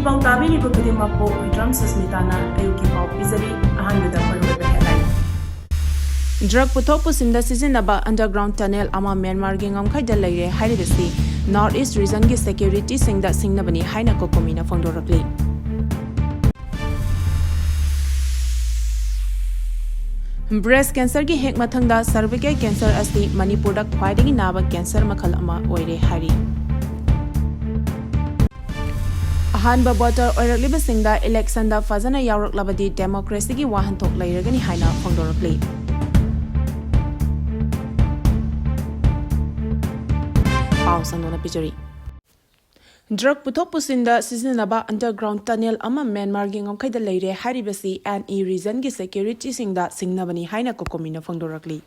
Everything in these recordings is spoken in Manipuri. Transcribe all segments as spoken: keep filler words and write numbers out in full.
ꯄꯥꯎ ꯇꯥꯕꯤꯔꯤꯕ ꯈꯨꯗꯤꯡꯃꯛꯄꯨ ꯋꯤꯗ꯭ꯔꯝ ꯁꯁꯃꯤꯇꯥꯅ ꯑꯌꯨꯛꯀꯤ ꯄꯥꯎ ꯄꯤꯖꯔꯤ꯫ ꯑꯍꯥꯟꯕꯗ ꯃꯔꯨꯑꯣꯏꯕ headline꯫ ꯗ꯭ꯔꯒ ꯄꯨꯊꯣꯛ ꯄꯨꯁꯤꯟꯗ ꯁꯤꯖꯤꯟꯅꯕ underground tunnel ꯑꯃ ꯃ꯭ꯌꯥꯟꯃꯥꯔꯒꯤ ꯉꯝꯈꯩꯗ ꯂꯩꯔꯦ ꯍꯥꯏꯔꯤꯕꯁꯤ North East regionꯒꯤ securityꯁꯤꯡꯗ ꯁꯤꯡꯅꯕꯅꯤ ꯍꯥꯏꯅ ꯀꯣꯀꯣꯃꯤꯅ ꯐꯣꯡꯗꯣꯔꯛꯂꯤ꯫ Breast cancerꯒꯤ ꯍꯦꯛ ꯃꯊꯪꯗ cervical cancer ꯑꯁꯤ ꯃꯅꯤꯄꯨꯔꯗ ꯈ꯭ꯋꯥꯏꯗꯒꯤ ꯅꯥꯕ cancer ꯃꯈꯜ ꯑꯃ ꯑꯣꯏꯔꯦ ꯍꯥꯏꯔꯤ꯫ ꯑꯍꯥꯟꯕ voter ꯑꯣꯏꯔꯛꯂꯤꯕꯁꯤꯡꯗ electionꯗ ꯐꯖꯅ ꯌꯥꯎꯔꯛꯂꯕꯗꯤ democracyꯒꯤ ꯋꯥꯍꯟꯊꯣꯛ ꯂꯩꯔꯒꯅꯤ ꯍꯥꯏꯅ ꯐꯣꯡꯗꯣꯔꯛꯂꯤ꯫ ꯄꯥꯎ ꯁꯟꯗꯣꯛꯅ ꯄꯤꯖꯔꯤ꯫ ꯗ꯭ꯔꯒ ꯄꯨꯊꯣꯛ ꯄꯨꯁꯤꯟꯗ ꯁꯤꯖꯤꯟꯅꯕ underground tunnel ꯑꯃ ꯃ꯭ꯌꯥꯟꯃꯥꯔꯒꯤ ꯉꯝꯈꯩꯗ ꯂꯩꯔꯦ ꯍꯥꯏꯔꯤꯕꯁꯤ ꯑꯦꯟ ꯏ regionꯒꯤ securityꯁꯤꯡꯗ ꯁꯤꯡꯅꯕꯅꯤ ꯍꯥꯏꯅ ꯀꯣꯀꯣꯃꯤꯅ ꯐꯣꯡꯗꯣꯔꯛꯂꯤ꯫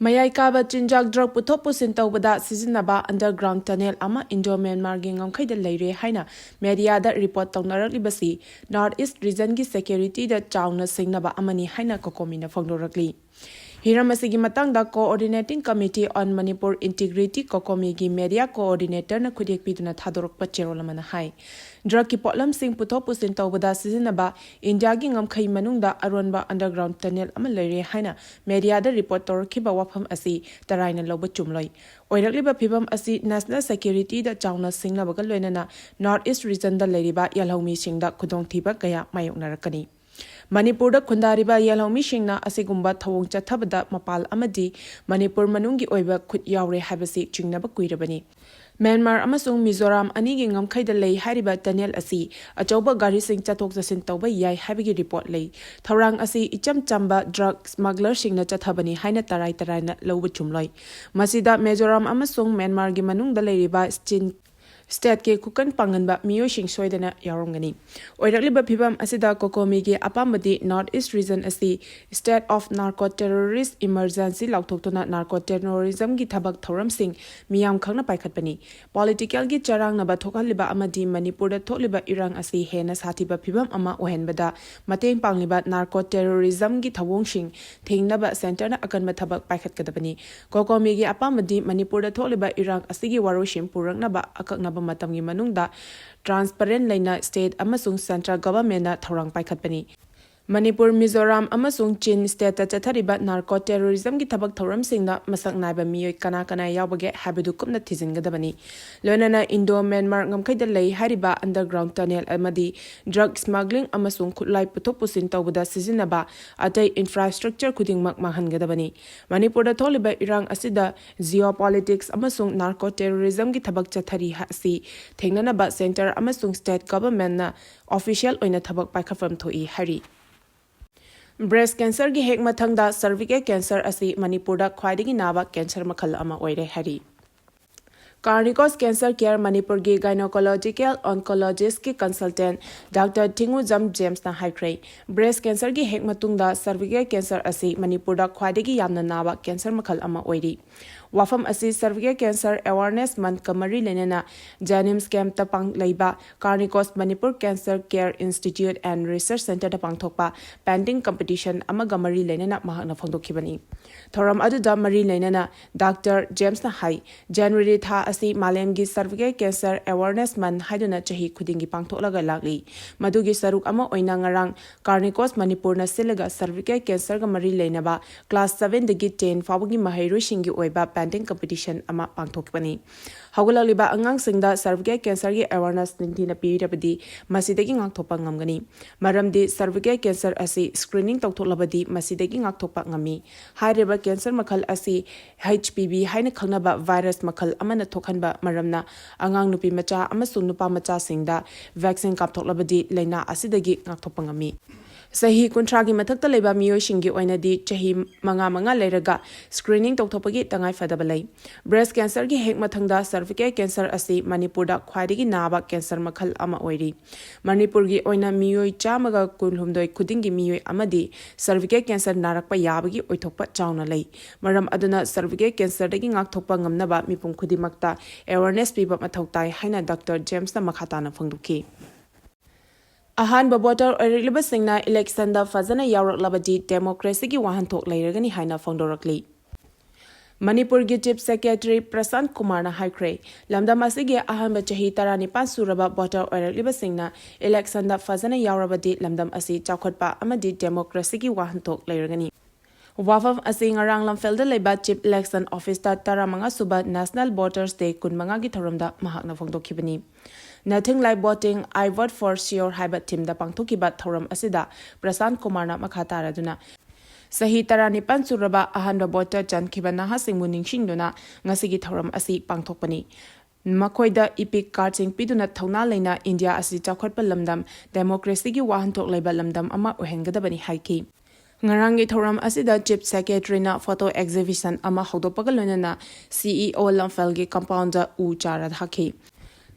ꯃꯌꯥꯏ ꯀꯥꯕ ꯆꯤꯟꯖꯥꯛ ꯗ꯭ꯔꯒ ꯄꯨꯊꯣꯛ ꯄꯨꯁꯤꯟ ꯇꯧꯕꯗ ꯁꯤꯖꯤꯟꯅꯕ underground tunnel ꯑꯃ ꯏꯟꯗꯣ ꯃ꯭ꯌꯥꯟꯃꯥꯔꯒꯤ ꯉꯝꯈꯩꯗ ꯂꯩꯔꯦ ꯍꯥꯏꯅ mediaꯗ report ꯇꯧꯅꯔꯛꯂꯤꯕꯁꯤ North East regionꯒꯤ securityꯗ ꯆꯥꯎꯅ ꯁꯤꯡꯅꯕ ꯑꯃꯅꯤ ꯍꯥꯏꯅ ꯀꯣꯀꯣꯃꯤꯅ ꯐꯣꯡꯗꯣꯔꯛꯂꯤ꯫ ꯍꯤꯔꯝ ꯑꯁꯤꯒꯤ ꯃꯇꯥꯡꯗ Coordinating Committee on Manipur Integrity, ꯀꯣꯀꯣꯃꯤꯒꯤ media coordinatorꯅ ꯈꯨꯠꯌꯦꯛ ꯄꯤꯗꯨꯅ ꯊꯥꯗꯣꯔꯛꯄ ꯆꯦꯔꯣꯜ ꯑꯃꯅ ꯍꯥꯏ, ꯗ꯭ꯔꯒꯀꯤ ꯄꯣꯠꯂꯝꯁꯤꯡ ꯄꯨꯊꯣꯛ ꯄꯨꯁꯤꯟ ꯇꯧꯕꯗ ꯁꯤꯖꯤꯟꯅꯕ ꯏꯟꯗꯤꯌꯥꯒꯤ ꯉꯝꯈꯩ ꯃꯅꯨꯡꯗ ꯑꯔꯣꯟꯕ underground tunnel ꯑꯃ ꯂꯩꯔꯦ ꯍꯥꯏꯅ mediaꯗ report ꯇꯧꯔꯛꯈꯤꯕ ꯋꯥꯐꯝ ꯑꯁꯤ ꯇꯔꯥꯏꯅ ꯂꯧꯕ ꯆꯨꯝꯂꯣꯏ꯫ ꯑꯣꯏꯔꯛꯂꯤꯕ ꯐꯤꯚꯝ ꯑꯁꯤ national securityꯗ ꯆꯥꯎꯅ ꯁꯤꯡꯅꯕꯒ ꯂꯣꯏꯅꯅ North East regionꯗ ꯂꯩꯔꯤꯕ ꯌꯦꯜꯍꯧꯃꯤꯁꯤꯡꯗ ꯈꯨꯗꯣꯡꯊꯤꯕ ꯀꯌꯥ ꯃꯥꯌꯣꯛꯅꯔꯛꯀꯅꯤ꯫ ꯃꯅꯤꯄꯨꯔꯗ ꯈꯨꯟꯗꯥꯔꯤꯕ ꯌꯦꯜꯍꯧꯃꯤꯁꯤꯡꯅ ꯑꯁꯤꯒꯨꯝꯕ ꯊꯧꯑꯣꯡ ꯆꯠꯊꯕꯗ ꯃꯄꯥꯜ ꯑꯃꯗꯤ ꯃꯅꯤꯄꯨꯔ ꯃꯅꯨꯡꯒꯤ ꯑꯣꯏꯕ ꯈꯨꯠ ꯌꯥꯎꯔꯦ ꯍꯥꯏꯕꯁꯤ ꯆꯤꯡꯅꯕ ꯀꯨꯏꯔꯕꯅꯤ꯫ ꯃ꯭ꯌꯥꯟꯃꯥꯔ ꯑꯃꯁꯨꯡ ꯃꯤꯖꯣꯔꯥꯝ ꯑꯅꯤꯒꯤ ꯉꯝꯈꯩꯗ ꯂꯩ ꯍꯥꯏꯔꯤꯕ tunnel ꯑꯁꯤ ꯑꯆꯧꯕ ꯒꯥꯔꯤꯁꯤꯡ ꯆꯠꯊꯣꯛ ꯆꯠꯁꯤꯟ ꯇꯧꯕ ꯌꯥꯏ ꯍꯥꯏꯕꯒꯤ report ꯂꯩ꯫ ꯊꯧꯔꯥꯡ ꯑꯁꯤ ꯏꯆꯝ ꯆꯝꯕ drug smugglerꯁꯤꯡꯅ ꯆꯠꯊꯕꯅꯤ ꯍꯥꯏꯅ ꯇꯔꯥꯏ ꯇꯔꯥꯏꯅ ꯂꯧꯕ ꯆꯨꯝꯂꯣꯏ꯫ ꯃꯁꯤꯗ ꯃꯤꯖꯣꯔꯥꯝ ꯑꯃꯁꯨꯡ ꯃ꯭ꯌꯥꯟꯃꯥꯔꯒꯤ ꯃꯅꯨꯡꯗ ꯂꯩꯔꯤꯕ ꯆꯤꯟ stateꯀꯤ ꯈꯨꯀꯟ ꯄꯥꯡꯒꯟꯕ ꯃꯤꯑꯣꯏꯁꯤꯡ ꯁꯣꯏꯗꯅ ꯌꯥꯎꯔꯝꯒꯅꯤ꯫ ꯑꯣꯏꯔꯛꯂꯤꯕ ꯐꯤꯚꯝ ꯑꯁꯤꯗ ꯀꯣꯀꯣꯃꯤꯒꯤ ꯑꯄꯥꯝꯕꯗꯤ North East region ꯑꯁꯤ state of narco terrorist emergency ꯂꯥꯎꯊꯣꯛꯇꯨꯅ narco terrorismꯒꯤ ꯊꯕꯛ ꯊꯧꯔꯝꯁꯤꯡ ꯃꯤꯌꯥꯝ ꯈꯪꯅ ꯄꯥꯏꯈꯠꯄꯅꯤ꯫ Politicalꯒꯤ ꯆꯔꯥꯡꯅꯕ ꯊꯣꯛꯍꯜꯂꯤꯕ ꯑꯃꯗꯤ ꯃꯅꯤꯄꯨꯔꯗ ꯊꯣꯛꯂꯤꯕ ꯏꯔꯥꯡ ꯑꯁꯤ ꯍꯦꯟꯅ ꯁꯥꯊꯤꯕ ꯐꯤꯚꯝ ꯑꯃ ꯑꯣꯏꯍꯟꯕꯗ ꯃꯇꯦꯡ ꯄꯥꯡꯂꯤꯕ narco terrorismꯒꯤ ꯊꯧꯑꯣꯡꯁꯤꯡ ꯊꯤꯡꯅꯕ centreꯅ ꯑꯀꯟꯕ ꯊꯕꯛ ꯄꯥꯏꯈꯠꯀꯗꯕꯅꯤ꯫ ꯀꯣꯀꯣꯃꯤꯒꯤ ꯑꯄꯥꯝꯕꯗꯤ ꯃꯅꯤꯄꯨꯔꯗ ꯊꯣꯛꯂꯤꯕ ꯏꯔꯥꯡ ꯑꯁꯤꯒꯤ ꯋꯥꯔꯣꯏꯁꯤꯟ ꯄꯨꯔꯛꯅꯕ ꯑꯀꯛꯅꯕ ꯃꯇꯝꯒꯤ ꯃꯅꯨꯡꯗ transparent ꯂꯩꯅ state ꯑꯃꯁꯨꯡ central governmentꯅ ꯊꯧꯔꯥꯡ ꯄꯥꯏꯈꯠꯄꯅꯤ꯫ ꯃꯅꯤꯄꯨꯔ, ꯃꯤꯖꯣꯔꯥꯝ ꯑꯃꯁꯨꯡ ꯆꯤꯟ stateꯇ ꯆꯠꯊꯔꯤꯕ narco terrorismꯒꯤ ꯊꯕꯛ ꯊꯧꯔꯝꯁꯤꯡꯗ ꯃꯁꯛ ꯅꯥꯏꯕ ꯃꯤꯑꯣꯏ ꯀꯅꯥ ꯀꯅꯥ ꯌꯥꯎꯕꯒꯦ ꯍꯥꯏꯕꯗꯨ ꯀꯨꯞꯅ ꯊꯤꯖꯤꯟꯒꯗꯕꯅꯤ꯫ ꯂꯣꯏꯅꯅ Indo Myanmar ꯉꯝꯈꯩꯗ ꯂꯩ ꯍꯥꯏꯔꯤꯕ underground tunnel ꯑꯃꯗꯤ drug smuggling ꯑꯃꯁꯨꯡ ꯈꯨꯠꯂꯥꯏ ꯄꯨꯊꯣꯛ ꯄꯨꯁꯤꯟ ꯇꯧꯕꯗ ꯁꯤꯖꯤꯟꯅꯕ ꯑꯇꯩ infrastructure ꯈꯨꯗꯤꯡꯃꯛ ꯃꯥꯡꯍꯟꯒꯗꯕꯅꯤ꯫ ꯃꯅꯤꯄꯨꯔꯗ ꯊꯣꯛꯂꯤꯕ ꯏꯔꯥꯡ ꯑꯁꯤꯗ geopolitics ꯑꯃꯁꯨꯡ narco terrorismꯒꯤ ꯊꯕꯛ ꯆꯠꯊꯔꯤ ꯑꯁꯤ ꯊꯦꯡꯅꯅꯕ centre ꯑꯃꯁꯨꯡ state governmentꯅ official ꯑꯣꯏꯅ ꯊꯕꯛ ꯄꯥꯏꯈꯠꯐꯝ ꯊꯣꯛꯏ ꯍꯥꯏꯔꯤ꯫ Breast cancerꯒꯤ ꯍꯦꯛ ꯃꯊꯪꯗ cervical cancer ꯑꯁꯤ ꯃꯅꯤꯄꯨꯔꯗ ꯈ꯭ꯋꯥꯏꯗꯒꯤ ꯅꯥꯕ cancer ꯃꯈꯜ ꯑꯃ ꯑꯣꯏꯔꯦ ꯍꯥꯏꯔꯤ꯫ Carnicos Cancer Care ꯃꯅꯤꯄꯨꯔꯒꯤ gynecological oncologistꯀꯤ consultant Doctor ꯊꯤꯡꯉꯨꯖꯝ Jamesꯅ ꯍꯥꯏꯈ꯭ꯔꯦ, breast cancerꯒꯤ ꯍꯦꯛ ꯃꯇꯨꯡꯗ cervical cancer ꯑꯁꯤ ꯃꯅꯤꯄꯨꯔꯗ ꯈ꯭ꯋꯥꯏꯗꯒꯤ ꯌꯥꯝꯅ ꯅꯥꯕ cancer ꯃꯈꯜ ꯑꯃ ꯑꯣꯏꯔꯤ꯫ ꯋꯥꯐꯝ ꯑꯁꯤ Cervical Cancer Awareness Monthꯀ ꯃꯔꯤ ꯂꯩꯅꯅ JNIMS campꯇ ꯄꯥꯡ-, ꯂꯩꯕ Carnicos Manipur Cancer Care Institute and Research Centreꯗ ꯄꯥꯡꯊꯣꯛꯄ painting competition ꯑꯃꯒ ꯃꯔꯤ ꯂꯩꯅꯅ ꯃꯍꯥꯛꯅ ꯐꯣꯡꯗꯣꯛꯈꯤꯕꯅꯤ꯫ ꯊꯧꯔꯝ ꯑꯗꯨꯗ ꯃꯔꯤ ꯂꯩꯅꯅ Doctor Jamesꯅ ꯍꯥꯏ, January ꯊꯥ ꯑꯁꯤ ꯃꯥꯂꯦꯝꯒꯤ Cervical Cancer Awareness Month ꯍꯥꯏꯗꯨꯅ ꯆꯍꯤ ꯈꯨꯗꯤꯡꯒꯤ ꯄꯥꯡꯊꯣꯛꯂꯒ ꯂꯥꯛꯂꯤ꯫ ꯃꯗꯨꯒꯤ ꯁꯔꯨꯛ ꯑꯃ ꯑꯣꯏꯅ ꯉꯔꯥꯡ Carnicos ꯃꯅꯤꯄꯨꯔꯅ ꯁꯤꯜꯂꯒ cervical cancerꯒ ꯃꯔꯤ ꯂꯩꯅꯕ class sevenꯗꯒꯤ ten ꯐꯥꯎꯕꯒꯤ ꯃꯍꯩꯔꯣꯏꯁꯤꯡꯒꯤ ꯑꯣꯏꯕ painting competition ꯑꯃ ꯄꯥꯡꯊꯣꯛꯄꯅꯤ꯫ ꯍꯧꯒꯠꯂꯛꯂꯤꯕ ꯑꯉꯥꯡꯁꯤꯡꯗ cervical cancerꯒꯤ awareness ꯅꯤꯡꯊꯤꯅ ꯄꯤꯔꯕꯗꯤ ꯃꯁꯤꯗꯒꯤ ꯉꯥꯛꯊꯣꯛꯄ ꯉꯝꯒꯅꯤ꯫ ꯃꯔꯝꯗꯤ cervical cancer ꯑꯁꯤ screening ꯇꯧꯊꯣꯛꯂꯕꯗꯤ ꯃꯁꯤꯗꯒꯤ ꯉꯥꯛꯊꯣꯛꯄ ꯉꯝꯃꯤ꯫ ꯍꯥꯏꯔꯤꯕ cancer ꯃꯈꯜ ꯑꯁꯤ H P V ꯍꯥꯏꯅ ꯈꯪꯅꯕ virus ꯃꯈꯜ ꯑꯃꯅ ꯊꯣꯛꯍꯟꯕ ꯃꯔꯝꯅ ꯑꯉꯥꯡ ꯅꯨꯄꯤ ꯃꯆꯥ ꯑꯃꯁꯨꯡ ꯅꯨꯄꯥ ꯃꯆꯥꯁꯤꯡꯗ vaccine ꯀꯥꯞꯊꯣꯛꯂꯕꯗꯤ ꯂꯥꯏꯅꯥ ꯑꯁꯤꯗꯒꯤ ꯉꯥꯛꯊꯣꯛꯄ ꯉꯝꯃꯤ꯫ ꯆꯍꯤ ꯀꯨꯟꯊ꯭ꯔꯥꯒꯤ ꯃꯊꯛꯇ ꯂꯩꯕ ꯃꯤꯑꯣꯏꯁꯤꯡꯒꯤ ꯑꯣꯏꯅꯗꯤ ꯆꯍꯤ ꯃꯉꯥ ꯃꯉꯥ ꯂꯩꯔꯒ screening ꯇꯧꯊꯣꯛꯄꯒꯤ ꯇꯉꯥꯏ ꯐꯗꯕ ꯂꯩ꯫ Breast cancerꯒꯤ ꯍꯦꯛ ꯃꯊꯪꯗ cervical cancer ꯑꯁꯤ ꯃꯅꯤꯄꯨꯔꯗ ꯈ꯭ꯋꯥꯏꯗꯒꯤ ꯅꯥꯕ cancer ꯃꯈꯜ ꯑꯃ ꯑꯣꯏꯔꯤ꯫ ꯃꯅꯤꯄꯨꯔꯒꯤ ꯑꯣꯏꯅ ꯃꯤꯑꯣꯏ ꯆꯥꯝꯃꯒ ꯀꯨꯟꯍꯨꯝꯗꯣꯏ ꯈꯨꯗꯤꯡꯒꯤ ꯃꯤꯑꯣꯏ ꯑꯃꯗꯤ cervical cancer ꯅꯥꯔꯛꯄ ꯌꯥꯕꯒꯤ ꯑꯣꯏꯊꯣꯛꯄ ꯆꯥꯎꯅ ꯂꯩ꯫ ꯃꯔꯝ ꯑꯗꯨꯅ cervical cancerꯗꯒꯤ ꯉꯥꯛꯊꯣꯛꯄ ꯉꯝꯅꯕ ꯃꯤꯄꯨꯝ ꯈꯨꯗꯤꯡꯃꯛꯇ awareness ꯄꯤꯕ ꯃꯊꯧ ꯇꯥꯏ ꯍꯥꯏꯅ Doctor Jamesꯅ ꯃꯈꯥ ꯇꯥꯅ ꯐꯣꯡꯗꯣꯛꯈꯤ꯫ ꯑꯍꯥꯟꯕ voter ꯑꯣꯏꯔꯛꯂꯤꯕꯁꯤꯡꯅ electionꯗ ꯐꯖꯅ ꯌꯥꯎꯔꯛꯂꯕꯗꯤ democracyꯒꯤ ꯋꯥꯍꯟꯊꯣꯛ ꯂꯩꯔꯒꯅꯤ ꯍꯥꯏꯅ ꯐꯣꯡꯗꯣꯔꯛꯂꯤ꯫ ꯃꯅꯤꯄꯨꯔꯒꯤ Chief Secretary ꯄ꯭ꯔꯁꯥꯟꯠ ꯀꯨꯃꯥꯔꯅ ꯍꯥꯏꯈ꯭ꯔꯦ, ꯂꯝꯗꯝ ꯑꯁꯤꯒꯤ ꯑꯍꯥꯟꯕ ꯆꯍꯤ ꯇꯔꯥꯅꯤꯄꯥꯟ ꯁꯨꯔꯕ voter ꯑꯣꯏꯔꯛꯂꯤꯕꯁꯤꯡꯅ election ꯗ ꯐꯖꯅ ꯌꯥꯎꯔꯕꯗꯤ ꯂꯝꯗꯝ ꯑꯁꯤ ꯆꯥꯎꯈꯠꯄ ꯑꯃꯗꯤ democracy ꯒꯤ ꯋꯥꯍꯟꯊꯣꯛ ꯂꯩꯔꯒꯅꯤ꯫ ꯋꯥꯐꯝ ꯑꯁꯤ ꯉꯔꯥꯡ ꯂꯝꯐꯦꯜꯗ ꯂꯩꯕ Chief Election Office ꯇ ꯇꯔꯥꯃꯉꯥ ꯁꯨꯕ National Voters Day ꯀꯨꯟꯃꯉꯥꯒꯤ ꯊꯧꯔꯝꯗ ꯃꯍꯥꯛꯅ ꯐꯣꯡꯗꯣꯛꯈꯤꯕꯅꯤ꯫ Nothing like voting, I vote for sure ꯍꯥꯏꯕ theme ꯗ ꯄꯥꯡꯊꯣꯛꯈꯤꯕ ꯊꯧꯔꯝ ꯑꯁꯤꯗ ꯄ꯭ꯔꯁꯥꯟꯠ ꯀꯨꯃꯥꯔꯅ ꯃꯈꯥ ꯇꯥꯔꯗꯨꯅ, ꯆꯍꯤ ꯇꯔꯥꯅꯤꯄꯥꯟ ꯁꯨꯔꯕ ꯑꯍꯥꯟꯕ voter ꯆꯟꯈꯤꯕ ꯅꯍꯥꯁꯤꯡꯕꯨ ꯅꯤꯡꯁꯤꯡꯗꯨꯅ ꯉꯁꯤꯒꯤ ꯊꯧꯔꯝ ꯑꯁꯤ ꯄꯥꯡꯊꯣꯛꯄꯅꯤ꯫ ꯃꯈꯣꯏꯗ epic card ꯁꯤꯡ ꯄꯤꯗꯨꯅ ꯊꯧꯅꯥ ꯂꯩꯅ ꯏꯟꯗꯤꯌꯥ ꯑꯁꯤ ꯆꯥꯎꯈꯠꯄ ꯂꯝꯗꯝ, democracy ꯒꯤ ꯋꯥꯍꯟꯊꯣꯛ ꯂꯩꯕ ꯂꯝꯗꯝ ꯑꯃ ꯑꯣꯏꯍꯟꯒꯗꯕꯅꯤ ꯍꯥꯏꯈꯤ꯫ ꯉꯔꯥꯡꯒꯤ ꯊꯧꯔꯝ ꯑꯁꯤꯗ Chief Secretary ꯅ photo exhibition ꯑꯃ ꯍꯧꯗꯣꯛꯄꯒ ꯂꯣꯏꯅꯅ C E O ꯂꯝꯐꯦꯜꯒꯤ compound ꯗ ꯎ ꯆꯥꯔ ꯊꯥꯈꯤ꯫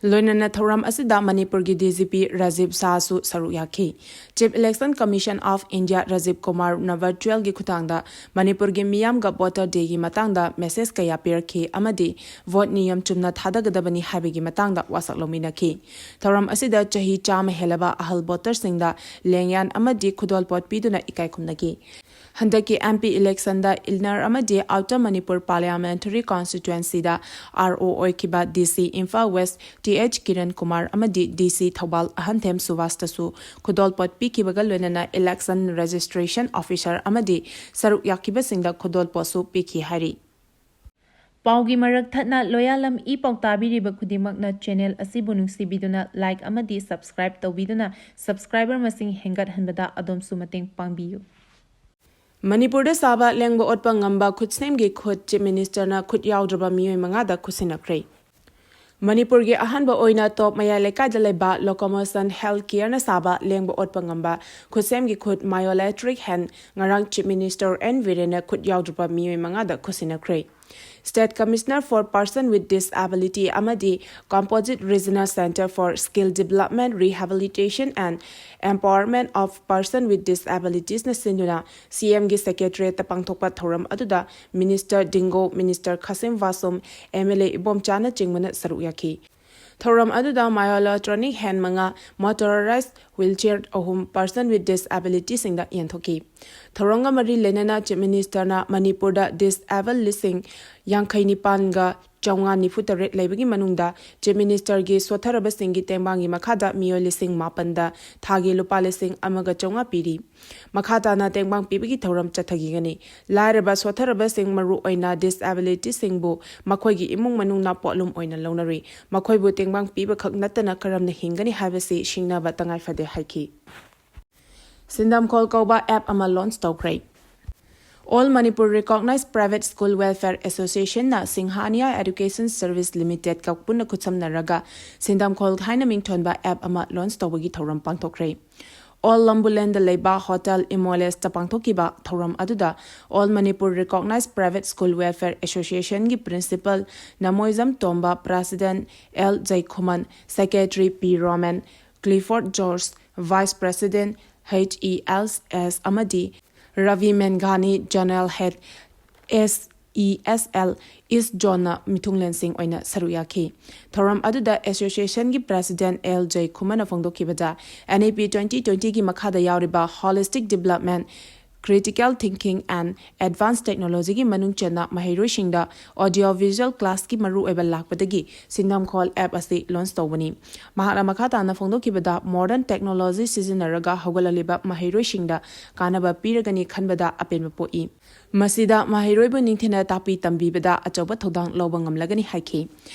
ꯂꯣꯏꯅꯅ ꯊꯧꯔꯝ ꯑꯁꯤꯗ ꯃꯅꯤꯄꯨꯔꯒꯤ D G P ꯔꯥꯖꯤꯕ ꯁꯥꯍꯁꯨ ꯁꯔꯨꯛ ꯌꯥꯈꯤ꯫ Chief Election Commission of India Rajiv ꯀꯨꯃꯥꯔꯅ virtual ꯒꯤ ꯈꯨꯠꯊꯥꯡꯗ ꯃꯅꯤꯄꯨꯔꯒꯤ ꯃꯤꯌꯥꯝꯒ voter day ꯒꯤ ꯃꯇꯥꯡꯗ message ꯀꯌꯥ ꯄꯤꯔꯛꯈꯤ ꯑꯃꯗꯤ vote ꯅꯤꯌꯝ ꯆꯨꯝꯅ ꯊꯥꯗꯒꯗꯕꯅꯤ ꯍꯥꯏꯕꯒꯤ ꯃꯇꯥꯡꯗ ꯋꯥꯁꯛ ꯂꯧꯃꯤꯟꯅꯈꯤ꯫ ꯊꯧꯔꯝ ꯑꯁꯤꯗ ꯆꯍꯤ ꯆꯥꯝꯃ ꯍꯦꯜꯂꯕ ꯑꯍꯜ voter ꯁꯤꯡꯗ ꯂꯦꯡꯌꯥꯟ ꯑꯃꯗꯤ ꯈꯨꯗꯣꯜꯄꯣꯠ ꯄꯤꯗꯨꯅ ꯏꯀꯥꯏ ꯈꯨꯝꯅꯈꯤ꯫ ꯍꯟꯗꯛꯀꯤ M P election ꯗ Inner ꯑꯃꯗꯤ Outer Manipur Parliamentary Constituency ꯗ R O ꯑꯣꯏꯈꯤꯕ D C Imphal West T H Kiran Kumar ꯑꯃꯗꯤ D C ꯊꯧꯕꯥꯜ ꯑꯍꯟꯊꯦꯝ ꯁꯨꯕꯥꯁꯇꯁꯨ ꯈꯨꯗꯣꯜꯄꯣꯠ ꯄꯤꯈꯤꯕꯒ ꯂꯣꯏꯅꯅ election registration officer ꯑꯃꯗꯤ ꯁꯔꯨꯛ ꯌꯥꯈꯤꯕꯁꯤꯡꯗ ꯈꯨꯗꯣꯜꯄꯣꯠꯁꯨ ꯄꯤꯈꯤ ꯍꯥꯏꯔꯤ꯫ ꯄꯥꯎꯒꯤ ꯃꯔꯛ ꯊꯠꯅ ꯂꯣꯌꯥꯂꯝ ꯏ ꯄꯥꯎ ꯇꯥꯕꯤꯔꯤꯕ ꯈꯨꯗꯤꯡꯃꯛꯅ channel ꯑꯁꯤꯕꯨ ꯅꯨꯡꯁꯤꯕꯤꯗꯨꯅ like ꯑꯃꯗꯤ subscribe ꯇꯧꯕꯤꯗꯨꯅ subscriber ꯃꯁꯤꯡ ꯍꯦꯟꯒꯠꯍꯟꯕꯗ ꯑꯗꯣꯝꯁꯨ ꯃꯇꯦꯡ ꯄꯥꯡꯕꯤꯌꯨ꯫ ꯃꯅꯤꯄꯨꯔꯗ ꯁꯥꯕ ꯂꯦꯡꯕ ꯑꯣꯠꯄ ꯉꯝꯕ ꯈꯨꯠꯁꯦꯝꯒꯤ ꯈꯨꯠ Chief Minister ꯅ ꯈꯨꯠ ꯌꯥꯎꯗ꯭ꯔꯕ ꯃꯤꯑꯣꯏ ꯃꯉꯥꯗ ꯈꯨꯠꯁꯤꯟꯅꯈ꯭ꯔꯦ꯫ ꯃꯅꯤꯄꯨꯔꯒꯤ ꯑꯍꯥꯟꯕ ꯑꯣꯏꯅ ꯇꯣꯞ ꯃꯌꯥꯏ ꯂꯩꯀꯥꯏꯗ ꯂꯩꯕ Locomotion Health Care ꯅ ꯁꯥꯕ ꯂꯦꯡꯕ ꯑꯣꯠꯄ ꯉꯝꯕ ꯈꯨꯠꯁꯦꯝꯒꯤ ꯈꯨꯠ Myolectric Hand ꯉꯔꯥꯡ Chief Minister N ꯕꯤꯔꯦꯟꯅ ꯈꯨꯠ ꯌꯥꯎꯗ꯭ꯔꯕ ꯃꯤꯑꯣꯏ ꯃꯉꯥꯗ ꯈꯨꯠꯁꯤꯟꯅꯈ꯭ꯔꯦ꯫ State Commissioner for Person with Disability ꯑꯃꯗꯤ Composite Regional Centre for Skill Development, Rehabilitation and Empowerment of Person with Disabilities ꯅ ꯁꯤꯟꯗꯨꯅ C M ꯒꯤ Secretariat ꯇ ꯄꯥꯡꯊꯣꯛꯄ ꯊꯧꯔꯝ ꯑꯗꯨꯗ Minister ꯗꯤꯡꯒꯣ, Minister ꯈꯥꯁꯤꯝ ꯕꯥꯁꯨꯝ, M L A ꯏꯕꯣꯝꯆꯥꯅꯆꯤꯡꯕꯅ ꯁꯔꯨꯛ ꯌꯥꯈꯤ꯫ ꯊꯧꯔꯝ ꯑꯗꯨꯗ Myolectronic hand ꯃꯉꯥ, motorized wheelchair ꯑꯍꯨꯝ, person with disability ꯁꯤꯡꯗ ꯌꯦꯟꯊꯣꯛꯈꯤ꯫ ꯊꯧꯔꯝꯒ ꯃꯔꯤ ꯂꯩꯅꯅ Chief Minister ꯅ ꯃꯅꯤꯄꯨꯔꯗ disable ꯂꯤꯁꯤꯡ ꯌꯥꯡꯈꯩ ꯅꯤꯄꯥꯟꯒ ꯆꯥꯝꯃꯉꯥ ꯅꯤꯐꯨ ꯇꯔꯦꯠ ꯂꯩꯕꯒꯤ ꯃꯅꯨꯡꯗ Chief Minister ꯒꯤ ꯁꯣꯠꯊꯔꯕꯁꯤꯡꯒꯤ ꯇꯦꯡꯕꯥꯡꯒꯤ ꯃꯈꯥꯗ ꯃꯤꯑꯣꯏ ꯂꯤꯁꯤꯡ ꯃꯥꯄꯟꯗ ꯊꯥꯒꯤ ꯂꯨꯄꯥ ꯂꯤꯁꯤꯡ ꯑꯃꯒ ꯆꯥꯝꯃꯉꯥ ꯄꯤꯔꯤ꯫ ꯃꯈꯥ ꯇꯥꯅ ꯇꯦꯡꯕꯥꯡ ꯄꯤꯕꯒꯤ ꯊꯧꯔꯝ ꯆꯠꯊꯈꯤꯒꯅꯤ꯫ ꯂꯥꯏꯔꯕ ꯁꯣꯠꯊꯔꯕꯁꯤꯡ, ꯃꯔꯨ ꯑꯣꯏꯅ disability ꯁꯤꯡꯕꯨ ꯃꯈꯣꯏꯒꯤ ꯏꯃꯨꯡ ꯃꯅꯨꯡꯅ ꯄꯣꯠꯂꯨꯝ ꯑꯣꯏꯅ ꯂꯧꯅꯔꯤ꯫ ꯃꯈꯣꯏꯕꯨ ꯇꯦꯡꯕꯥꯡ ꯄꯤꯕꯈꯛ ꯅꯠꯇꯅ ꯀꯔꯝꯅ ꯍꯤꯡꯒꯅꯤ ꯍꯥꯏꯕꯁꯤ ꯁꯤꯡꯅꯕ ꯇꯉꯥꯏ ꯐꯗꯦ ꯍꯥꯏꯈꯤ꯫ ꯁꯤꯟꯗꯝꯈꯣꯜ ꯀꯧꯕ app ꯑꯃ launch ꯇꯧꯈ꯭ꯔꯦ꯫ All Manipur Recognized Private School Welfare Association ꯅ ꯁꯤꯡꯍꯥꯅꯤꯌꯥ Education Service Limited ꯀ ꯄꯨꯟꯅ ꯈꯨꯠꯁꯝꯅꯔꯒ ꯁꯤꯟꯗꯝꯈꯣꯜ ꯍꯥꯏꯅ ꯃꯤꯡꯊꯣꯟꯕ app ꯑꯃ launch ꯇꯧꯕꯒꯤ ꯊꯧꯔꯝ ꯄꯥꯡꯊꯣꯛꯈ꯭ꯔꯦ꯫ All ꯂꯝꯕꯨꯂꯦꯟꯗ ꯂꯩꯕ Hotel Imoles ꯇ ꯄꯥꯡꯊꯣꯛꯈꯤꯕ ꯊꯧꯔꯝ ꯑꯗꯨꯗ All Manipur Recognized Private School Welfare Association ꯒꯤ Principal Namoijam Tomba, President L Jaikhuman, Secretary P Roman, Clifford George, Vice President H E L S ꯑꯃꯗꯤ ꯔꯕꯤ ꯃꯦꯟꯘꯥꯅꯤ, General Head S E S L East Zone ꯅ ꯃꯤꯊꯨꯡꯂꯦꯟꯁꯤꯡ ꯑꯣꯏꯅ ꯁꯔꯨꯛ ꯌꯥꯈꯤ꯫ ꯊꯧꯔꯝ ꯑꯗꯨꯗ Association ꯒꯤ President ꯑꯦꯜ ꯖꯩꯈꯨꯃꯟꯅ ꯐꯣꯡꯗꯣꯛꯈꯤꯕꯗ, N E P twenty twenty ꯒꯤ ꯃꯈꯥꯗ ꯌꯥꯎꯔꯤꯕ Holistic Development, Critical Thinking and Advanced Technology ꯒꯤ ꯃꯅꯨꯡ ꯆꯟꯅ ꯃꯍꯩꯔꯣꯏꯁꯤꯡꯗ audio visual class ꯀꯤ ꯃꯔꯨꯑꯣꯏꯕ ꯂꯥꯛꯄꯗꯒꯤ ꯁꯤꯟꯗꯝꯈꯣꯜ app ꯑꯁꯤ launch ꯇꯧꯕꯅꯤ꯫ ꯃꯍꯥꯛꯅ ꯃꯈꯥ ꯇꯥꯅ ꯐꯣꯡꯗꯣꯛꯈꯤꯕꯗ, modern technology ꯁꯤꯖꯤꯟꯅꯔꯒ ꯍꯧꯒꯠꯂꯛꯂꯤꯕ ꯃꯍꯩꯔꯣꯏꯁꯤꯡꯗ ꯀꯥꯟꯅꯕ ꯄꯤꯔꯒꯅꯤ ꯈꯟꯕꯗ ꯑꯄꯦꯟꯕ ꯄꯣꯛꯏ꯫ ꯃꯁꯤꯗ ꯃꯍꯩꯔꯣꯏꯕꯨ ꯅꯤꯡꯊꯤꯅ ꯇꯥꯛꯄꯤ ꯇꯝꯕꯤꯕꯗ ꯑꯆꯧꯕ ꯊꯧꯗꯥꯡ ꯂꯧꯕ ꯉꯝꯂꯒꯅꯤ ꯍꯥꯏꯈꯤ꯫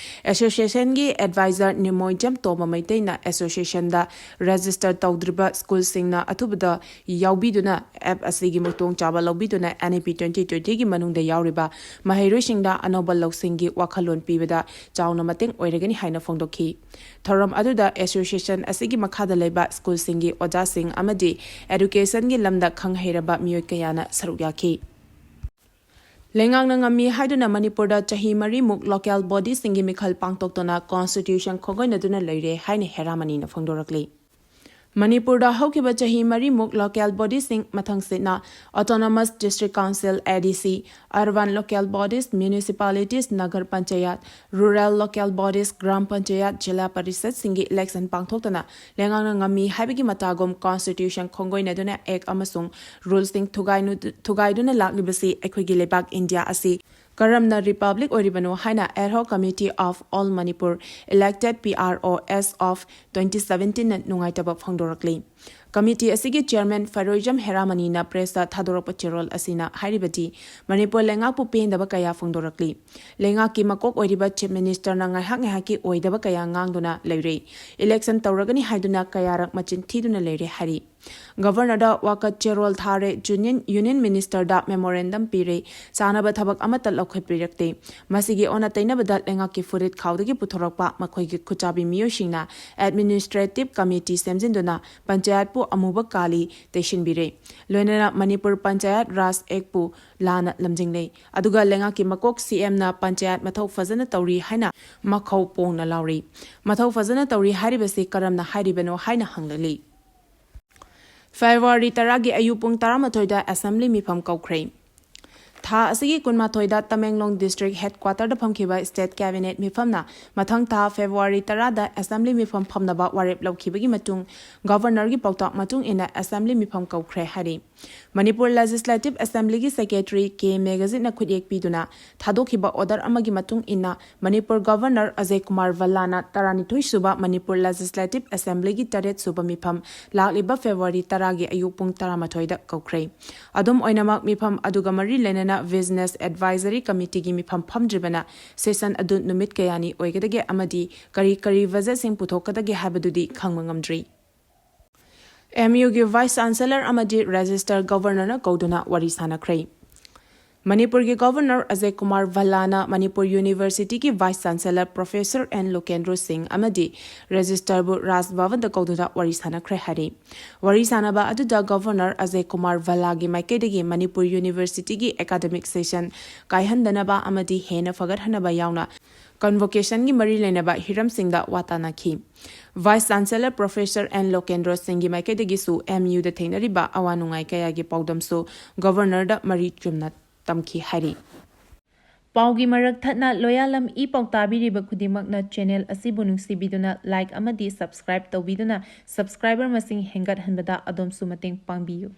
Association ꯒꯤ Advisor ꯅꯤꯃꯣꯏꯖꯝ ꯇꯣꯝꯕ ꯃꯩꯇꯩꯅ Association ꯗ register ꯇꯧꯗ꯭ꯔꯤꯕ school ꯁꯤꯡꯅ ꯑꯊꯨꯕꯗ ꯌꯥꯎꯕꯤꯗꯨꯅ app ꯑꯁꯤꯒꯤ ꯈꯨꯗꯣꯡꯆꯥꯕ ꯂꯧꯕꯤꯗꯨꯅ N E P twenty twenty ꯒꯤ ꯃꯅꯨꯡꯗ ꯌꯥꯎꯔꯤꯕ ꯃꯍꯩꯔꯣꯏꯁꯤꯡꯗ ꯑꯅꯧꯕ ꯂꯧꯁꯤꯡꯒꯤ ꯋꯥꯈꯜꯂꯣꯟ ꯄꯤꯕꯗ ꯆꯥꯎꯅ ꯃꯇꯦꯡ ꯑꯣꯏꯔꯒꯅꯤ ꯍꯥꯏꯅ ꯐꯣꯡꯗꯣꯛꯈꯤ꯫ ꯊꯧꯔꯝ ꯑꯗꯨꯗ Association ꯑꯁꯤꯒꯤ ꯃꯈꯥꯗ ꯂꯩꯕ school ꯁꯤꯡꯒꯤ ꯑꯣꯖꯥꯁꯤꯡ ꯑꯃꯗꯤ education ꯒꯤ ꯂꯝꯗ ꯈꯪ ꯍꯩꯔꯕ ꯃꯤꯑꯣꯏ ꯀꯌꯥꯅ ꯁꯔꯨꯛ ꯌꯥꯈꯤ꯫ ꯂꯩꯉꯥꯛꯅ ꯉꯝꯃꯤ ꯍꯥꯏꯗꯨꯅ ꯃꯅꯤꯄꯨꯔꯗ ꯆꯍꯤ ꯃꯔꯤꯃꯨꯛ local body ꯁꯤꯡꯒꯤ ꯃꯤꯈꯜ ꯄꯥꯡꯊꯣꯛꯇꯨꯅ constitution ꯈꯣꯡꯒꯣꯏꯅꯗꯨꯅ ꯂꯩꯔꯦ ꯍꯥꯏꯅ ꯍꯦꯔꯥꯃꯅꯤꯅ ꯐꯣꯡꯗꯣꯔꯛꯂꯤ꯫ ꯃꯅꯤꯄꯨꯔꯗ ꯍꯧꯈꯤꯕ ꯆꯍꯤ ꯃꯔꯤꯃꯨꯛ local bodiesꯁꯤꯡ, ꯃꯊꯪꯁꯤꯠꯅ Autonomous District Council, A D C, Urban Local Bodies, Municipalities, Nagar Panchayat, Rural Local Bodies, Gram Panchayat, Jilla Parishadꯁꯤꯡꯒꯤ election ꯄꯥꯡꯊꯣꯛꯇꯅ ꯂꯩꯉꯥꯛꯅ ꯉꯝꯃꯤ ꯍꯥꯏꯕꯒꯤ ꯃꯇꯥꯒꯨꯝ constitution ꯈꯣꯡꯒꯣꯏꯅꯗꯨꯅ act ꯑꯃꯁꯨꯡ rulesꯁꯤꯡ ꯊꯨꯒꯥꯏꯅꯨ-, ꯊꯨꯒꯥꯏꯗꯨꯅ ꯂꯥꯛꯂꯤꯕꯁꯤ ꯑꯩꯈꯣꯏꯒꯤ ꯂꯩꯕꯥꯛ ꯏꯟꯗꯤꯌꯥ ꯑꯁꯤ ꯀꯔꯝꯅ republic ꯑꯣꯏꯔꯤꯕꯅꯣ ꯍꯥꯏꯅ Ad Hoc Committee of All Manipur Elected, P R O, as of twenty seventeenꯅ ꯅꯨꯡꯉꯥꯏꯇꯕ ꯐꯣꯡꯗꯣꯔꯛꯂꯤ꯫ Committee ꯑꯁꯤꯒꯤ chairman ꯐꯔꯣꯏꯖꯝ ꯍꯦꯔꯥꯃꯅꯤꯅ pressꯇ ꯊꯥꯗꯣꯔꯛꯄ ꯆꯦꯔꯣꯜ ꯑꯁꯤꯅ ꯍꯥꯏꯔꯤꯕꯗꯤ, ꯃꯅꯤꯄꯨꯔ ꯂꯩꯉꯥꯛꯄꯨ ꯄꯦꯟꯗꯕ ꯀꯌꯥ ꯐꯣꯡꯗꯣꯔꯛꯂꯤ꯫ ꯂꯩꯉꯥꯛꯀꯤ ꯃꯀꯣꯛ ꯑꯣꯏꯔꯤꯕ Chief Ministerꯅ ꯉꯥꯏꯍꯥꯛ ꯉꯥꯏꯍꯥꯛꯀꯤ ꯑꯣꯏꯗꯕ ꯀꯌꯥ ꯉꯥꯡꯗꯨꯅ ꯂꯩꯔꯦ꯫ Election ꯇꯧꯔꯒꯅꯤ ꯍꯥꯏꯗꯨꯅ ꯀꯌꯥꯔꯛ ꯃꯆꯤꯟ ꯊꯤꯗꯨꯅ ꯂꯩꯔꯦ ꯍꯥꯏꯔꯤ꯫ Governorꯗ ꯋꯥꯀꯠ ꯆꯦꯔꯣꯜ ꯊꯥꯔꯦ, Union, Union Ministerꯗ memorandum ꯄꯤꯔꯦ, ꯆꯥꯅꯕ ꯊꯕꯛ ꯑꯃꯠꯇ ꯂꯧꯈꯠꯄꯤꯔꯛꯇꯦ꯫ ꯃꯁꯤꯒꯤ ꯑꯣꯟꯅ ꯇꯩꯅꯕꯗ ꯂꯩꯉꯥꯛꯀꯤ ꯐꯨꯔꯤꯠ ꯈꯥꯎꯗꯒꯤ ꯄꯨꯊꯣꯔꯛꯄ ꯃꯈꯣꯏꯒꯤ ꯈꯨꯠꯆꯥꯕꯤ ꯃꯤꯑꯣꯏꯁꯤꯡꯅ administrative committee ꯁꯦꯝꯖꯤꯟꯗꯨꯅ ꯄꯟꯆꯥꯌꯠꯄꯨ ꯑꯃꯨꯕ ꯀꯥꯂꯤ ꯇꯩꯁꯤꯟꯕꯤꯔꯦ꯫ ꯂꯣꯏꯅꯅ ꯃꯅꯤꯄꯨꯔ ꯄꯟꯆꯥꯌꯠ ꯔꯥꯖ Actꯄꯨ ꯂꯥꯟꯅ ꯂꯝꯖꯤꯡꯂꯦ꯫ ꯑꯗꯨꯒ ꯂꯩꯉꯥꯛꯀꯤ ꯃꯀꯣꯛ CMꯅ ꯄꯟꯆꯥꯌꯠ ꯃꯊꯧ ꯐꯖꯅ ꯇꯧꯔꯤ ꯍꯥꯏꯅ ꯃꯈꯧ ꯄꯣꯡꯅ ꯂꯥꯎꯔꯤ꯫ ꯃꯊꯧ ꯐꯖꯅ ꯇꯧꯔꯤ ꯍꯥꯏꯔꯤꯕꯁꯤ ꯀꯔꯝꯅ ꯍꯥꯏꯔꯤꯕꯅꯣ ꯍꯥꯏꯅ ꯍꯪꯂꯛꯂꯤ꯫ February ꯇꯔꯥꯒꯤ ꯑꯌꯨꯛ ꯄꯨꯡ ꯇꯔꯥꯃꯥꯊꯣꯏꯗ assembly ꯃꯤꯐꯝ ꯀꯧꯈ꯭ꯔꯦ꯫ ꯊꯥ ꯑꯁꯤꯒꯤ ꯀꯨꯟꯃꯥꯊꯣꯏꯗ ꯇꯃꯦꯡꯂꯣꯡ district headquarterꯗ ꯐꯝꯈꯤꯕ state cabinet ꯃꯤꯐꯝꯅ ꯃꯊꯪ ꯊꯥ February ꯇꯔꯥꯗ assembly ꯃꯤꯐꯝ ꯐꯝꯅꯕ ꯋꯥꯔꯦꯞ ꯂꯧꯈꯤꯕꯒꯤ ꯃꯇꯨꯡ governorꯒꯤ ꯄꯥꯎꯇꯥꯛ ꯃꯇꯨꯡ ꯏꯟꯅ assembly ꯃꯤꯐꯝ ꯀꯧꯈ꯭ꯔꯦ ꯍꯥꯏꯔꯤ꯫ ꯃꯅꯤꯄꯨꯔ Legislative Assemblyꯒꯤ secretary K ꯃꯦꯘꯖꯤꯠꯅ ꯈꯨꯠꯌꯦꯛ ꯄꯤꯗꯨꯅ ꯊꯥꯗꯣꯛꯈꯤꯕ order ꯑꯃꯒꯤ ꯃꯇꯨꯡ ꯏꯟꯅ ꯃꯅꯤꯄꯨꯔ governor ꯑꯖꯌ ꯀꯨꯃꯥꯔ ꯚꯜꯂꯥꯅ ꯇꯔꯥꯅꯤꯊꯣꯏ ꯁꯨꯕ ꯃꯅꯤꯄꯨꯔ Legislative Assemblyꯒꯤ ꯇꯔꯦꯠ ꯁꯨꯕ ꯃꯤꯐꯝ ꯂꯥꯛꯂꯤꯕ February ꯇꯔꯥꯒꯤ ꯑꯌꯨꯛ ꯄꯨꯡ ꯇꯔꯥꯃꯥꯊꯣꯏꯗ ꯀꯧꯈ꯭ꯔꯦ꯫ ꯑꯗꯨꯝ ꯑꯣꯏꯅꯃꯛ, ꯃꯤꯐꯝ ꯑꯗꯨꯒ ꯃꯔꯤ ꯂꯩꯅꯅ Business Advisory Committeeꯒꯤ ꯃꯤꯐꯝ ꯐꯝꯗ꯭ꯔꯤꯕꯅ session ꯑꯗꯨ ꯅꯨꯃꯤꯠ ꯀꯌꯥꯅꯤ ꯑꯣꯏꯒꯗꯒꯦ ꯑꯃꯗꯤ ꯀꯔꯤ ꯀꯔꯤ budgetꯁꯤꯡ ꯄꯨꯊꯣꯛꯀꯗꯒꯦ ꯍꯥꯏꯕꯗꯨꯗꯤ ꯈꯪꯕ ꯉꯝꯗ꯭ꯔꯤ꯫ MUꯒꯤ Vice Chancellor ꯑꯃꯗꯤ Registrar Governorꯅ ꯀꯧꯗꯨꯅ ꯋꯥꯔꯤ ꯁꯥꯅꯈ꯭ꯔꯦ꯫ ꯃꯅꯤꯄꯨꯔꯒꯤ ꯒꯣꯚꯔꯅꯔ ꯑꯖꯌ ꯀꯨꯃꯥꯔ ꯚꯜꯂꯥꯅ ꯃꯅꯤꯄꯨꯔ ꯌꯨꯅꯤꯚꯔꯁꯤꯇꯤꯒꯤ vice chancellor professor N Lokendro Singh ꯑꯃꯗꯤ ꯔꯦꯖꯤꯁꯇ꯭ꯔꯥꯔꯕꯨ ꯔꯥꯖ ꯚꯕꯟꯗ ꯀꯧꯗꯨꯅ ꯋꯥꯔꯤ ꯁꯥꯟꯅꯈ꯭ꯔꯦ ꯍꯥꯏꯔꯤ꯫ ꯋꯥꯔꯤ ꯁꯥꯟꯅꯕ ꯑꯗꯨꯗ ꯒꯣꯚꯔꯅꯔ ꯑꯖꯌ ꯀꯨꯃꯥꯔ ꯚꯜꯂꯥꯒꯤ ꯃꯥꯏꯀꯩꯗꯒꯤ ꯃꯅꯤꯄꯨꯔ ꯌꯨꯅꯤꯚꯔꯁꯤꯇꯤꯒꯤ ꯑꯦꯀꯥꯗꯃꯤꯛ ꯁꯦꯁꯟ ꯀꯥꯏꯍꯟꯗꯅꯕ ꯑꯃꯗꯤ ꯍꯦꯟꯅ ꯐꯒꯠꯍꯟꯅꯕ ꯌꯥꯎꯅ ꯀꯟꯚꯣꯀꯦꯁꯟꯒꯤ ꯃꯔꯤ ꯂꯩꯅꯕ ꯍꯤꯔꯝꯁꯤꯡꯗ ꯋꯥ ꯇꯥꯅꯈꯤ꯫ ꯚꯥꯏꯁ ꯆꯥꯟꯁꯦꯂꯔ ꯄ꯭ꯔꯣꯐꯦꯁꯔ ꯑꯦꯟ ꯂꯣꯀꯦꯟꯗ꯭ꯔꯣ ꯁꯤꯡꯒꯤ ꯃꯥꯏꯀꯩꯗꯒꯤꯁꯨ ꯑꯦꯝ ꯌꯨꯗ ꯊꯦꯡꯅꯔꯤꯕ ꯑꯋꯥ ꯅꯨꯡꯉꯥꯏ ꯀꯌꯥꯒꯤ ꯄꯥꯎꯗꯝꯁꯨ ꯒꯣꯚꯔꯅꯔꯗ ꯃꯔꯤ ꯆꯨꯝꯅ ꯇꯝꯈꯤ ꯍꯥꯏꯔꯤ꯫ ꯄꯥꯎꯒꯤ ꯃꯔꯛ ꯊꯠꯅ ꯂꯣꯌꯥꯂꯝ ꯏ ꯄꯥꯎ ꯇꯥꯕꯤꯔꯤꯕ ꯈꯨꯗꯤꯡꯃꯛꯅ ꯆꯦꯅꯦꯜ ꯑꯁꯤꯕꯨ ꯅꯨꯡꯁꯤꯕꯤꯗꯨꯅ ꯂꯥꯏꯛ ꯑꯃꯗꯤ ꯁꯕꯁꯀ꯭ꯔꯥꯏꯕ ꯇꯧꯕꯤꯗꯨꯅ ꯁꯕꯁꯀ꯭ꯔꯥꯏꯕꯔ ꯃꯁꯤꯡ ꯍꯦꯟꯒꯠꯍꯟꯕꯗ ꯑꯗꯣꯝꯁꯨ ꯃꯇꯦꯡ ꯄꯥꯡꯕꯤꯌꯨ꯫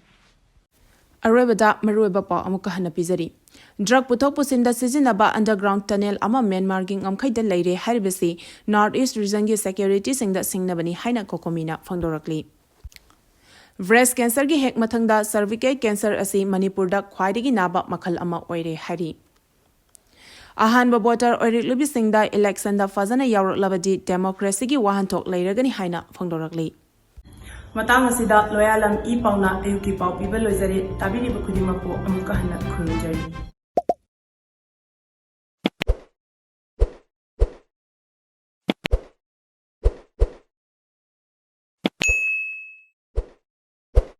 ꯑꯔꯣꯏꯕꯗ ꯃꯔꯨꯑꯣꯏꯕ ꯄꯥꯎ ꯑꯃꯨꯛꯀ ꯍꯟꯅ ꯄꯤꯖꯔꯤ꯫ ꯗ꯭ꯔꯒ ꯄꯨꯊꯣꯛ ꯄꯨꯁꯤꯟꯗ ꯁꯤꯖꯤꯟꯅꯕ ꯑꯟꯗꯔꯒ꯭ꯔꯥꯎꯟꯗ ꯇꯅꯦꯜ ꯑꯃ ꯃ꯭ꯌꯥꯟꯃꯥꯔꯒꯤ ꯉꯝꯈꯩꯗ ꯂꯩꯔꯦ ꯍꯥꯏꯔꯤꯕꯁꯤ ꯅꯣꯔꯠ ꯏꯁ ꯔꯤꯖꯟꯒꯤ ꯁꯦꯀ꯭ꯌꯨꯔꯤꯇꯤꯁꯤꯡꯗ ꯁꯤꯡꯅꯕꯅꯤ ꯍꯥꯏꯅ ꯀꯣꯀꯣꯃꯤꯅ ꯐꯣꯡꯗꯣꯔꯛꯂꯤ꯫ ꯕ꯭ꯔꯦꯁ ꯀꯦꯟꯁꯔꯒꯤ ꯍꯦꯛ ꯃꯊꯪꯗ ꯁꯔꯚꯤꯀꯦꯜ ꯀꯦꯟꯁꯔ ꯑꯁꯤ ꯃꯅꯤꯄꯨꯔꯗ ꯈ꯭ꯋꯥꯏꯗꯒꯤ ꯅꯥꯕ ꯃꯈꯜ ꯑꯃ ꯑꯣꯏꯔꯦ ꯍꯥꯏꯔꯤ꯫ ꯑꯍꯥꯟꯕ ꯚꯣꯇꯔ ꯑꯣꯏꯔꯛꯂꯤꯕꯁꯤꯡꯗ ꯏꯂꯦꯛꯁꯟꯗ ꯐꯖꯅ ꯌꯥꯎꯔꯛꯂꯕꯗꯤ ꯗꯦꯃꯣꯀ꯭ꯔꯦꯁꯤꯒꯤ ꯋꯥꯍꯟꯊꯣꯛ ꯂꯩꯔꯒꯅꯤ ꯍꯥꯏꯅ ꯐꯣꯡꯗꯣꯔꯛꯂꯤ꯫ ꯃꯇꯥꯡ ꯑꯁꯤꯗ ꯂꯣꯌꯥꯂꯝ ꯏ ꯄꯥꯎꯅ ꯑꯌꯨꯛꯀꯤ ꯄꯥꯎ ꯄꯤꯕ ꯂꯣꯏꯖꯔꯦ꯫ ꯇꯥꯕꯤꯔꯤꯕ ꯈꯨꯗꯤꯡꯃꯛꯄꯨ ꯑꯃꯨꯛꯀ ꯍꯟꯅ ꯈꯨꯔꯨꯝꯖꯔꯤ꯫